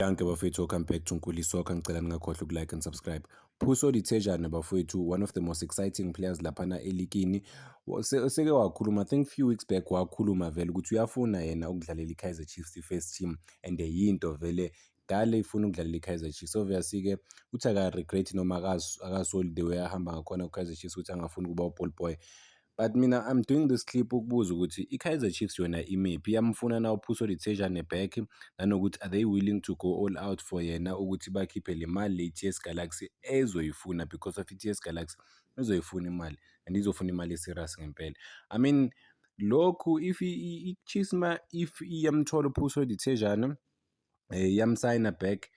Danke bafethu, welcome back to Nkuli Soccer. Ngicela ningakhohlwa uku-like and subscribe. Puso Dithejane bafethu, one of the most exciting players laphana elikini. Seke wakhuluma, I think few weeks back wakhuluma vele ukuthi uyafuna yena ukudlalela i-Kaizer Chiefs i-first team and yinto vele dala ifuna ukudlalela i-Kaizer Chiefs. Obviously-ke uthi aka-regret noma akasoli the way ahamba ngakhona ku-Kaizer Chiefs ukuthi angafuni ukuba u-ball boy. But mina I'm doing this clip ukubuza ukuthi i-Kaizer Chiefs yona imephi, iyamfuna na uPhuso Dithejane back, nanokuthi are they willing to go all out for yena ukuthi bakhiphe le mali le i-TS Galaxy ezoyifuna, because of i-TS Galaxy izoyifuna imali and izofuna imali e-serious ngempela. I mean, lokhu if i-Chiefs ma if iyamthola uPhuso Dithejane, iyamsayina back,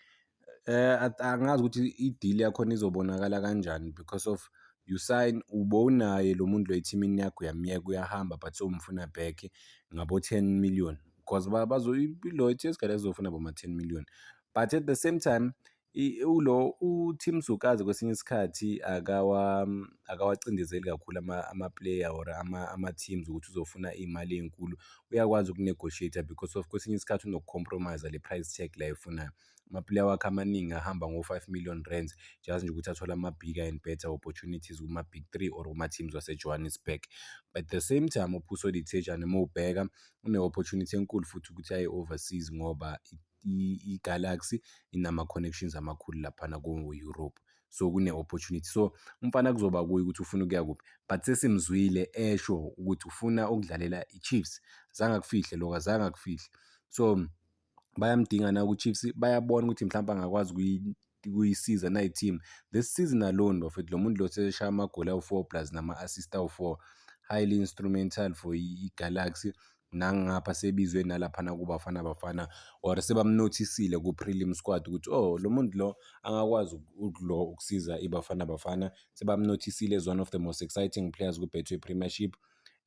angazi ukuthi i-deal yakhona izobonakala kanjani, because of you sign ubowunaye lo muntu lo ethimini yakho, uyamyeka uyahamba, but sewumfuna back ngabo 10 million, because bazo lo i-TS Galaxy izofuna boma 10 million. But at the same time ulo uTim Sukazi kwesinye isikhathi akawacindezeli kakhulu ama-player or ama-teams ukuthi uzofuna iy'mali ey'nkulu. Uyakwazi uku-negotiate because of kwesinye isikhathi unoku-compromise le price tag la ayifunayo. Ama-player wakhe amaningi ahamba ngo-R5 million just nje ukuthi athole ama-bigger and better opportunities kuma-big three or kuma-teams wase-Johannesburg. But at the same time uPhuso Dithejane uma ubheka une-opportunity enkulu futhi ukuthi aye overseas, ngoba i-Galaxy inama-connections amakhulu laphana ko-Europe, so kune-opportunity. So umfana kuzoba kuye ukuthi ufuna ukuya kuphi, but sesimzwile esho ukuthi ufuna ukudlalela i-Chiefs. Azange akufihle lokho, azange akufihle. So bayamdinga na ku-Chiefs? Bayabona ukuthi mhlawumbe angakwazi ukuyisiza na i-team this season alone? Bafethu, lo muntu lo seshaya amagoli awu-4 plus nama-assist awu-4, highly instrumental for i-Galaxy. Nangapha sebizwe nalaphana kuBafana Bafana or sebamnothisile ku-prelim squad ukuthi oh, lo muntu lo angakwazi lo ukusiza iBafana Bafana. Sebamnothisile as one of the most exciting players ku-Betway Premiership.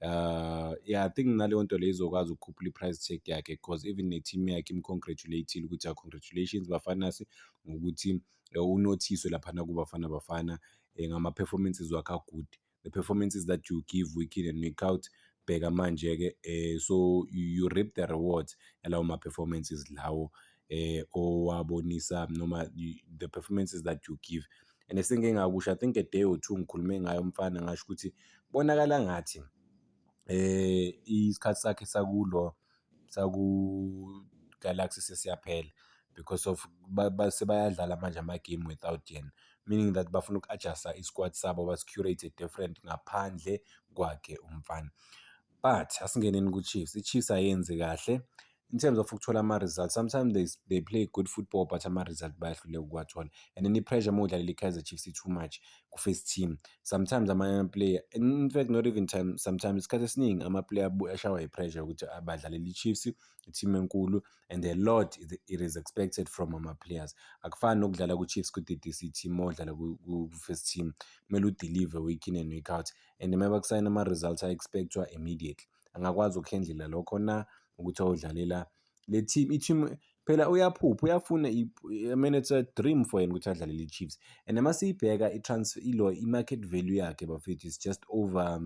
Yeah, I think naleyo nto leyo izokwazi ukukhuphula i-price tag yakhe, because even ne-team yakhe im-congratulate-ile ukuthi, "Congratulations bafanasi," ngokuthi unothiswe laphana kuBafana Bafana ngama-performances wakhe a-good, the performances that you give week in and week out. Bheka manje-ke, so you reap the rewards yalawo ma-performances lawo owabonisa noma the performances that you give. And esengike ngakusho, I think a day or two ngikhulume ngayo umfana, ngasho ukuthi kubonakala ngathi isikhathi sakhe sakulo saku-Galaxy sesiyaphela, because of sebayadlala manje ama-game without yena, meaning that bafuna uku-adjust-a i-squad sabo, basi-curate different ngaphandle kwakhe umfana. But asingeneni ku-Chiefs. I-Chiefs ayenzi kahle in terms of ukuthola ama-results. Sometimes they play good football, but ama-result bayahluleka ukuwathola. And then i-pressure uma udlalela i-Kaizer Chiefs i-too much ku-first team. Sometimes amanye ama-player, in fact not even time, sometimes, isikhathi esiningi ama-player ashawa i-pressure ukuthi abadlalela i-Chiefs, i-team enkulu, and a lot it is expected from ama-players. Akufani nokudlala ku-Chiefs ku-D_D_C team. Uma udlala ku-first team kumele u-deliver week in and week out, and uma bakusayina ama-results a-expect-wa immediately. Angakwazi ukuhandlela lokho na ukuthi ayodlalela le team? I-team phela uyaphupha, uyafuna. I mean, it's a dream for yena ukuthi adlalele i-Chiefs. And uma siyibheka i-transfer ilo i-market value yakhe bafethu is just over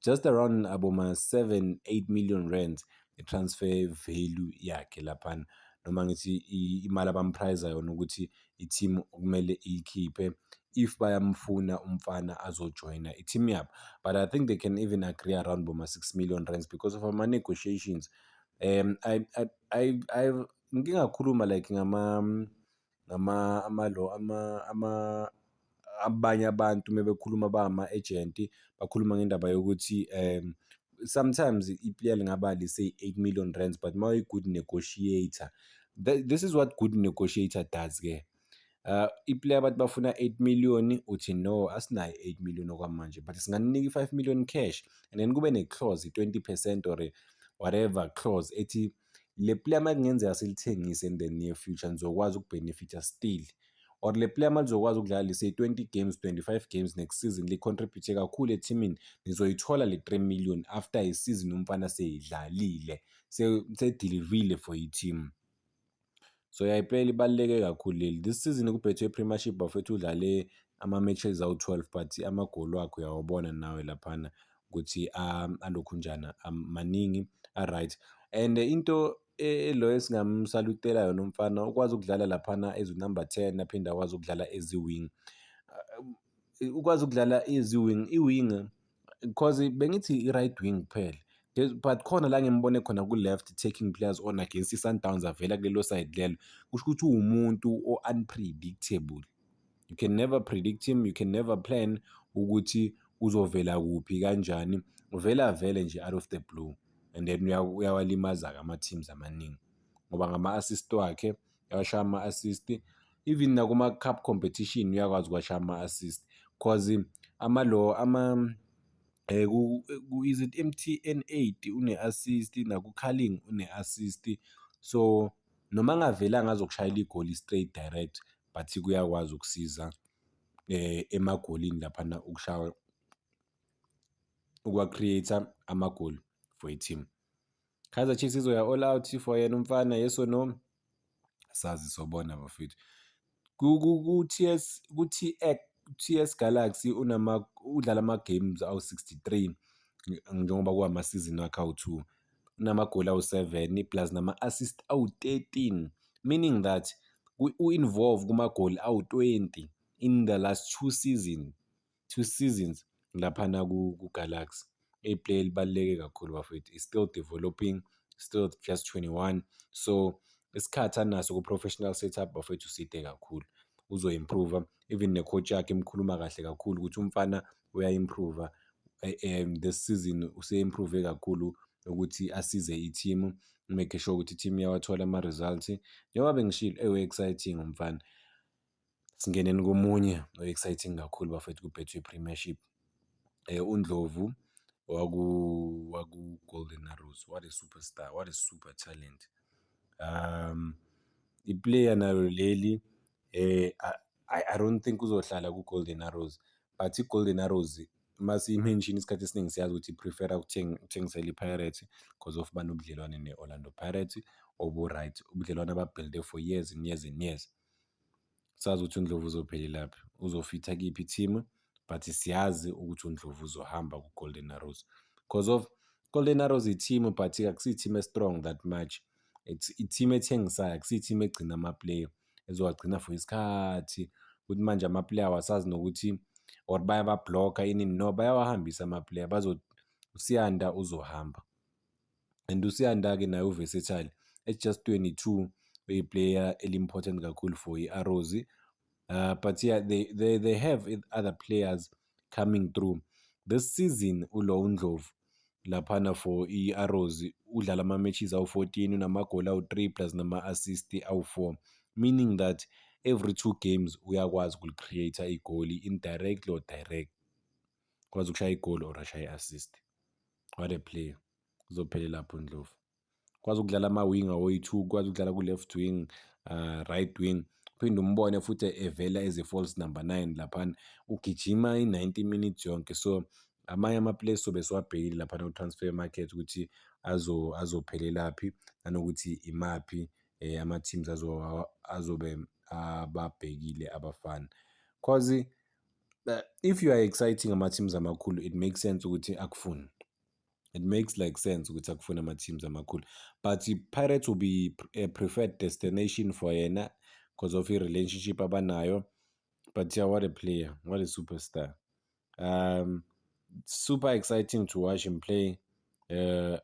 just around aboma 7 8 million rands i-transfer value yakhe laphana, noma ngithi imali abam-price yona ukuthi i-team okumele iyikhiphe if bayamfuna umfana azojoyina i-team yabo. But I think they can even agree around boma R6 million because of ama-negotiations. I ngike ngakhuluma like ngama amalo ama ama abanye abantu mebekhuluma bama-agent, bakhuluma ngendaba yokuthi sometimes i-player lingaba lise R8 million, but uma uyi-good negotiator, this is what good negotiator does-ke. I-player bathi bafuna 8 million, uthi no, asinayo 8 million okwamanje, but singaninika i-5 million cash and then kube ne-clause, i-20% or whatever clause ethi le player uma kungenzeka silithengise in the near future, nizokwazi uku-benefit-a still, or le player uma lizokwazi ukudlala lise 20 games, 25 games next season, li-contribute kakhulu ethimini, nizoyithola le 3 million after isizini umfana seyidlalile, se-deliver-ile for i-team. So yeah, i-player libaluleke kakhulu leli. This season ku-Betway Premiership bafethu udlale ama-matches awu-12, but amagoli wakhe uyawabona nawe laphana ukuthi alokhunjana maningi, a-right. And into Lo esingamsalutela yona umfana ukwazi ukudlala laphana as u-number 10, aphinde akwazi ukudlala as i-wing. Ukwazi ukudlala as i-wing, i-wing because bengithi i-right wing kuphela, but khona la ngimbone khona ku-left taking players on against i-Sundowns, avela kulelo side lelo. Kusho ukuthi uwumuntu o-unpredictable. You can never predict him, you can never plan ukuthi uzovela kuphi, kanjani. Uvela vele nje out of the blue and then uyawalimaza-ke ama-teams amaningi ngoba ngama-assist wakhe uyawashaya ama-assist, even nakuma-cup competition uyakwazi ukuwashaya ama-assist, 'cause ama-lo ama is it MTN 8 une-assist, naku-Carling une-assist. So noma angavelanga azokushayela igoli straight direct, but kuyakwazi ukusiza emagolini laphana, ukushaya, ukuwa-create-a amagoli for i-team. Kaizer Chiefs izoya all out for yena umfana, yes or no? Asazi, sobona bafethu. Ku-TS ku-TX TS Galaxy unama udlala ama-games awu-63 njengoba kuwama-season wakhe awu-2, unamagoli awu-7 plus nama-assist awu-13, meaning that u-involve kumagoli awu-20 in the last two seasons laphana ku-Galaxy. I-player elibaluleke kakhulu bafethu, is still developing, still just 21, so isikhathi anaso ku-professional setup bafethu side kakhulu, uzo-improve. Even ne-coach yakhe imkhuluma kahle kakhulu ukuthi umfana uya-improve. This season use-improve kakhulu ukuthi asize i-team, make sure ukuthi i-team iyawathola ama-results. Njengoba bengishilo, ewe-exciting umfana. Singeneni komunye o-exciting kakhulu bafethu ku-Betway Premiership, uNdlovu waku-Golden Arrows. What a superstar, what a super talent. I-player nalo leli, I don't think uzohlala ku-Golden Arrows, but i-Golden Arrows masiyi-mention isikhathi esiningi siyazi ukuthi i-prefer-a ukuthengisela i-Pirates because of banobudlelwane ne-Orlando Pirates obu-right, ubudlelwane aba-build-e for years and years and years. Sazi ukuthi uNdlovu uzophelelaphi, uzofitha kuyiphi i-team, but siyazi ukuthi uNdlovu uzohamba ku-Golden Arrows because of Golden Arrows i-team, but akusiyo i-team e-strong that much. It's i-team ethengisayo, akusiyo i-team egcina ama-player, ezowagcina for isikhathi ukuthi manje ama-player awasazi nokuthi or bayaba-block-a ini. No, bayawahambisa ama-player. USiyanda uzohamba and uSiyanda-ke naye u-versatile at just 22, uyi-player eli-important kakhulu for i-Arrows. But yeah, they have other players coming through this season. Ulo uNdlovu laphana for i-Arrows udlala ama-matches awu-14, unamagoli awu-3 plus nama-assist awu-4, meaning that every two games uyakwazi ukuli-create igoli, indirectly or direct, kwazi ukushaya igoli or ashaye i-assist. What a player! Uzophelela lapho uNdlovu. Kwazi ukudlala ama-wing awoyi-two, kwazi ukudlala ku-left wing, right wing, phinde umbone futhi evela as a false number 9 laphana, ugijima i-90 minutes yonke. So amanye ama-players sobe siwabhekile laphana ku-transfer market ukuthi azophelelaphi nanokuthi imaphi ama-teams azobe ababhekile abafana, 'cause if you are exciting ama-teams amakhulu, it makes sense ukuthi akufune. It makes like sense ukuthi akufune ama-teams amakhulu, but i-Pirates will be a preferred destination for yena because of i-relationship abanayo. But yeah, what a player, what a superstar. Super exciting to watch him play,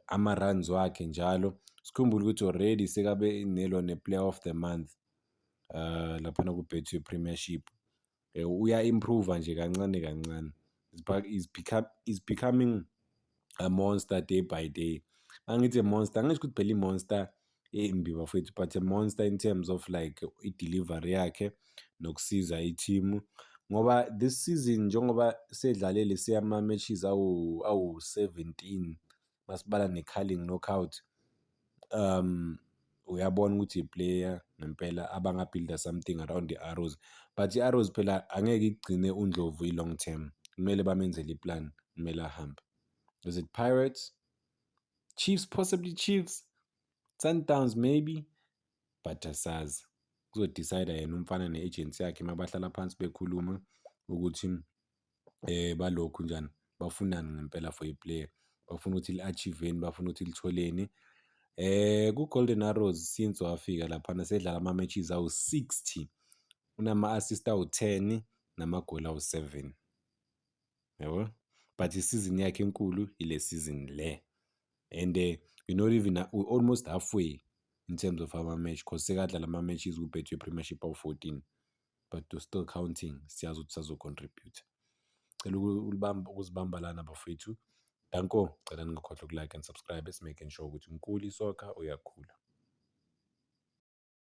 ama-runs wakhe njalo. Sikhumbule ukuthi already sekabe nelo ne-player of the month laphana ku-Betway Premiership. Uya-improve nje kancane kancane, is becoming a monster day by day. Angithi a monster, angisho ukuthi phela i-monster embi bafowethu, but a monster in terms of like i-delivery yakhe nokusiza i-team, ngoba this season njengoba sedlale lesiya ama-matches awu-17 masibala ne-Carling Knockout, uyabona ukuthi i-player ngempela abanga-build-a something around i-Arrows. But i-Arrows phela angeke igcine uNdlovu i-long term, kumele bamenzele i-plan, kumele ahambe. Is it Pirates, Chiefs? Possibly Chiefs, Sundowns maybe, but asazi, kuzo-decide yena umfana ne-agency yakhe mabahlala phansi bekhuluma ukuthi balokhu njani, bafunani ngempela for i-player, bafuna ukuthi li-achieve-eni, bafuna ukuthi litholeni. Ku-Golden Arrows since wafika laphana sedlala ama-matches awu-60, unama-assist awu-10 namagoli awu-7, yabo. But isizini yakhe enkulu ile season le and we're not even, we're almost halfway in terms of ama-match, 'cause sekadlala ama-matches ku-Betway Premiership awu-14, but we're still counting. Siyazi ukuthi sazo-contribute. Cela ukuzibamba lana, bafowethu. Danko, cela ningakhohlwa uku-like and subscribe, making sure ukuthi Nkuli Soccer uyakhula.